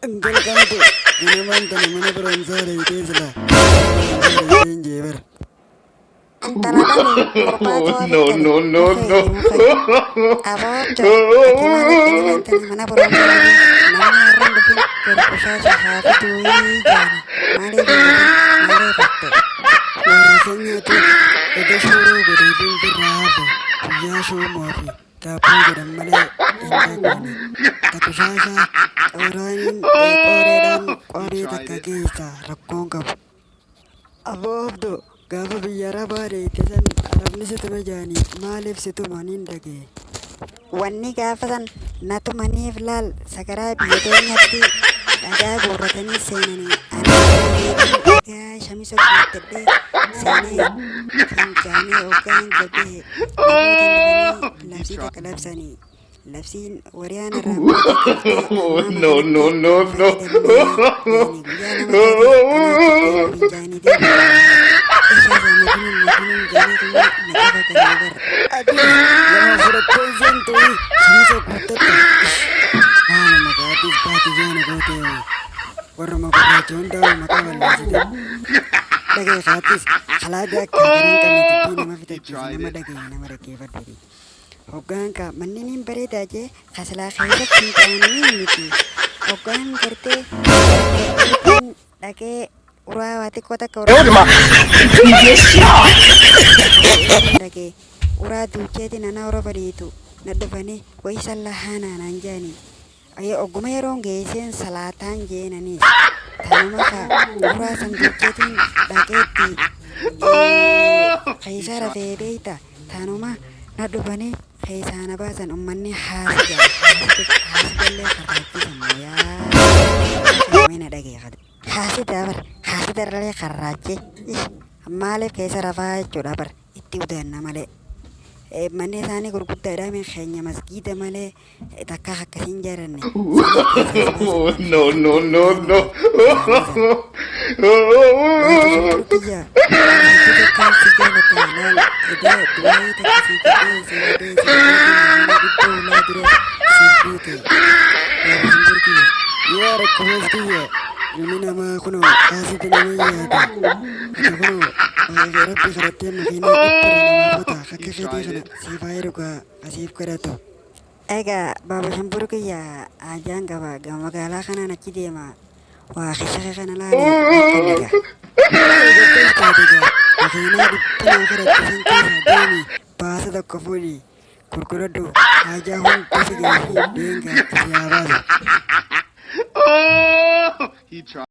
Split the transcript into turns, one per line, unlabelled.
Intala kamtu ganamaan tana mana barumsaa dheeytee silaa mana barumsaa dheeyteen jee bar.
Intala dhali gurbaa
Oh,
too
no,
fittani
no, no,
muka
no.
eegi muka. Aboo abjoo ati maaliif ganamaan tana mana barumsaa dhufin namni har'an dhufin boru qushaasha haa fiduu jaani maaliif hin dhufin maaliif hafte.
Warra keenyaatu eda shooroo godheefin firraa hafe guyyaa shoomoo fi daabboo godhan malee hin beekani. Ta qushaashaa qoraaniin qooreedhaan
He
qoree
tried
takka
it.
keessa rakkoon qabu. Aboo Abdoo gaafa biyya arabaa deeyte san arabni si tume jaanii maaliif si tuma nin dhagaye.
Wanni gaafa san na tumaniif laal sagaraa biyya teenyatti dhagaa guurratanii seenanii ani dhagaa shamisa guuttadhee seenee fincaanee hoggaan gabbee namootiin dhufanii
He
labsii
tried.
takka labsanii labsiin wariyaan irraa booda kaftee
Oh,
ammaa
no,
kanatti
no, no, no.
fayyadamnee yaani guyyaa lama taate anaatti fincaanii deemu ishaa isaa makinuun makinuun jaaniituma na qabatanii bar.
Atis lama fudhattee hin seentu shamisa guuttatta. Maaluma gaatis baadiyyaa na gootee warruma gurraacha hundaa maqaa balleessite. Dhagaye kaatis halaada akka garan qabne dubbii nama
He
fitachiisa
tried
nama
it.
dhagaye nama dhaggeeffadhu. Hoggaan ka manneen hin bareedaa jee kasilaa keessatti hin qaananii miti. Hoggaan gartee dhaqee uraa waa xiqqoo takka uraa dhaqee uraa duucheeti nana ura bariitu na dhufanii wayi sallahaanaa naan jaanii. Ogguma yeroon geesseen salaataan jeenaniis tanuma ka uraa san duucheetiin dhaqeetti
He
keessa
tried.
rafee beeyta tanuma na dhufanii keessaa na baasan ummanni haasida haasidallee karraachisan mooyaa na dhageeffate. Haasida bar haasidarralee karraache maaliif keessa rafaa jechuudha bar itti udaanna malee. Manni isaanii gurguddaadha min keenya masgiida malee takka akkasiin jaaranne.
Oh, no, no, no, no.
Kiyya hedduu takkaan si jaaladha laal edaa du'aayii takka sii godhee si godhee si godhee dhibba ulaa dura siif guute baaba shimbir kiyya yaa rakkoos kiyya ilmi namaa kunoo haasiti nama yaada ati kunoo rabbi kadhattee makiinaa dhibbara namaa fata akka
He
keetii
tried
kana
it.
siif haa ergaa asiif kadhatu.
Egaa baaba shimbir kiyya ajaan qaba gama magaalaa kanaan achi deema waa kishake kana laalee akka nagaa.
Egaa taate gaa makiinaa dhibba naa kadhatte san keessaa deemi baasa tokko fuudhi gurguradhu haajaa hunda si geessi deengaa itti si haa baasu.
He tried.